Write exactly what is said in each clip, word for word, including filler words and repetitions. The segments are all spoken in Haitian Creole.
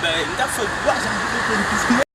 M t ap fè twa jan pou mete m plis.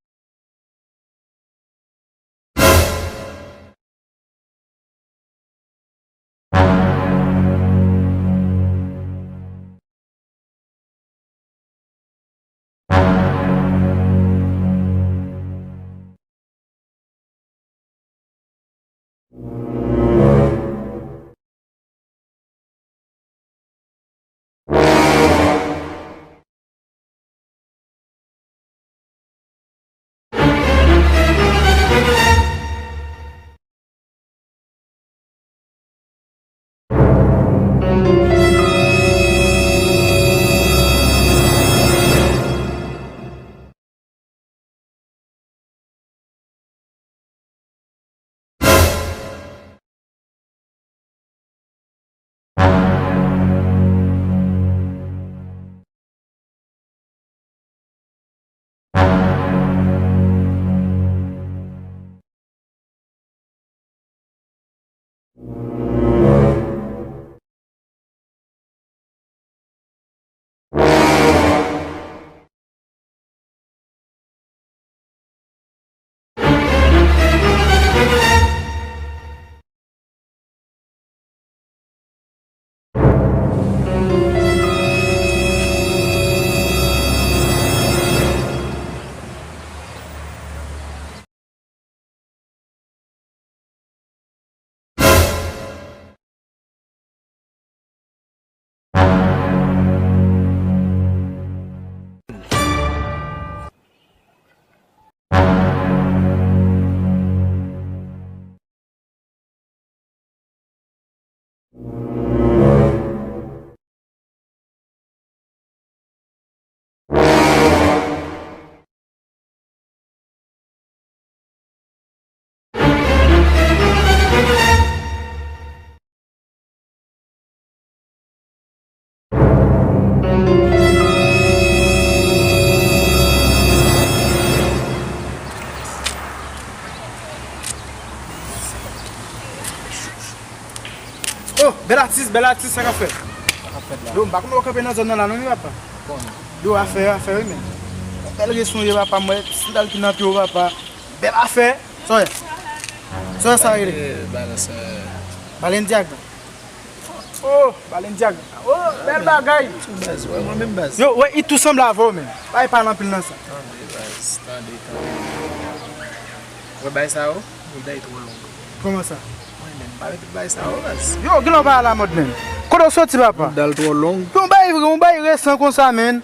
Oh, bèl atis, bèl atis, sa k ap fèt? Sa k ap fèt la? Yo, m pa konnen w kanpe nan zòn nan la non, wi, papa. Konnen. Yo, afè, afè, wi, men. Bèl reson ye, papa, m wè sandal ki nan pye w, papa. Bèl afè. Sa w wè? Sa w wè sa rele? Eh, balans, eh. Balen Diaga. Oh, Balen Diaga. Oh, bèl bagay. Baz, wè mwen menm, baz. Yo, wè, li tou sanble avè w, men. Pa pale anpil nan sa. Tande, baz, tande, tande. Wè bay sa yo? Mouda yo twò long. Kòman sa? Mwen menm, pa mete bay sa yo, baz. Yo, gen lè w pa alamòd, men. Kote w soti, papa? Mouda l twò long. Yon bay, yon bay resan konsa, men.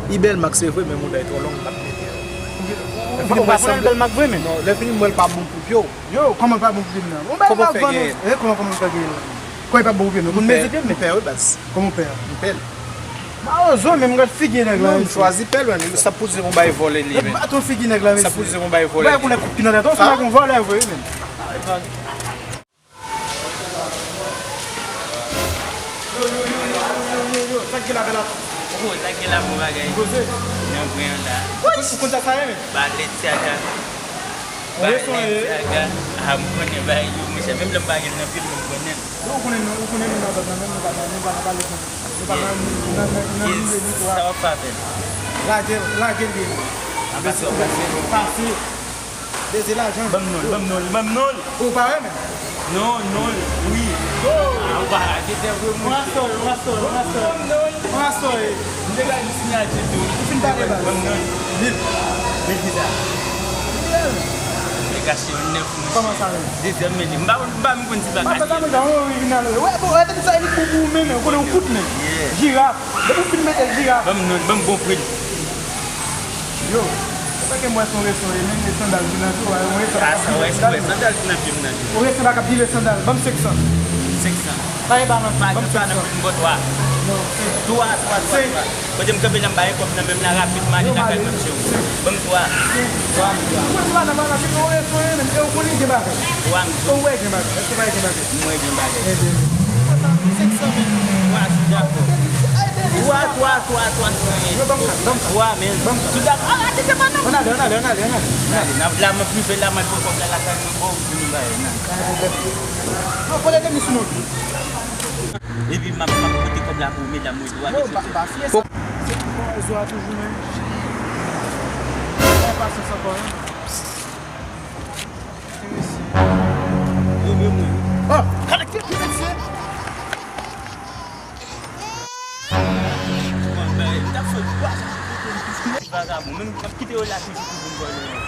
Li bèl mak se vre, men mouda l twò long, m p ap mete yo. Ou pa konnen l bèl mak vre, men? Non, lè fini m wè l pa bon pou pye w. Yo, kòman l pa bon pou pye m nan? Yon bèl mak vann ou. Eh, kòman, kòman l fè genyen la? Kòman l pa bon pou pye m nan? Konn mezi pye m, men. M pè wi, baz. Kòman w pè a? M pè l. Mawozo, men m gad figi nèg la, mesye. Non, m chwazi pè l, men sa pou di yon bay vòlè li, men. Baton figi nèg la, mesye. Sa pou di yon bay vòlè li. Ou wè koulè kout ki nan tèt ou, se pa yon vòlè vre, wi, men. Yo, yo, yo, yo, yo, yo, yo, sa k gen la, bèl ap? Oh, sa k gen la, bon bagay. Koze. Nan gwen an la. Ou konn, ou konn sa sa ye, men? Balenciaga. Ou reson ye. Balenciaga. Ah, m konnen bagay yo, monchè. Menm lè m pa gen l nan pye m, men m konnen l. Yo, ou konnen nou, ou konnen nou nan zòn nan, menm nou pa nan, nou pa nan pale konn. Nou pa nan, nan, nan, nan nivo nou, sa w ap fè avè l? Lage l, lage l, ye. A pase, w ap pase. Pase. Beze lajan. Ban m non l, ban m non l, ban m non l. Ou pa renmen? Non, non l, wi. Oh! Ah, ou pa rate tè vre, monchè. On rastò, on rastò, on rastò. Ban m non l. On rastò, e. M te bay li siyati tou. Ou fin pale, baz. Ban m non l. Vip. Men kisa? Vip. Te kache yon nèf, monchè. Kòman sa, menm? Dezyèm, men li. M pa konn, m pa menm konn si l pa kache. M ap fè sa, monchè, on orijinal, wi. Wè, bon, wè, depi sa, li pou, pou ou menm, ou konnen ou kout, men. Yeah. Jiraf. Depi w fin mete l, jiraf. Ban m non, ban m bon pri l. Yo, se pa ke m wè se yon reson, e menm e sandal ki nan pye w, e yon reson. Ah, sa w wè, se sandal ki nan pye m nan. Yon reson pa k ap vire sandal, ban m senk san. Senk san. Pa gen balans, ban m senk san. Pa gen balans, m ba w twa. Non, senk. Twa, twa, twa, twa. Kote m kanpe la, m pa gen kòb nan men m la, rapid, m ale lakay m ap chè w. Ban m twa. Senk. Twa, m twa. Ou wè se pa nan balans, se yon reson, e menm, e w konnen gen bagay. Twa, m twa. Ou wè gen bagay, èske pa gen bagay? Mwen gen bagay. Ebyen, senk san mil. Twa, si dakò. Twa, twa, twa, twa, san. Yo, ban m kat, ban m kat. Twa, men. Ban m kat. Tout dakò. Ah, kite pa nan. Ann ale, ann ale, ann ale, ann ale. Ann ale, n ap la, mwen prive la, mwen pran kòb la lakay mwen, bon, vini bay, nan. Pa gen pwoblèm. Non, kole de mi sou non. Epi m ap, m ap pote kòb la pou medam mwen tou a, mesye. Yo, pa, pa fye sa. Se pou zo a toujou menm. Gen pasyans ankò, wi. Ti mesye. Yo, yo, yo. Oh, gade ki, ki mesye. Bon, ben, m t ap fè twa jan pou kote m toujou. Vagabon, menm m ap kite yo la toujou pou vin vòlè.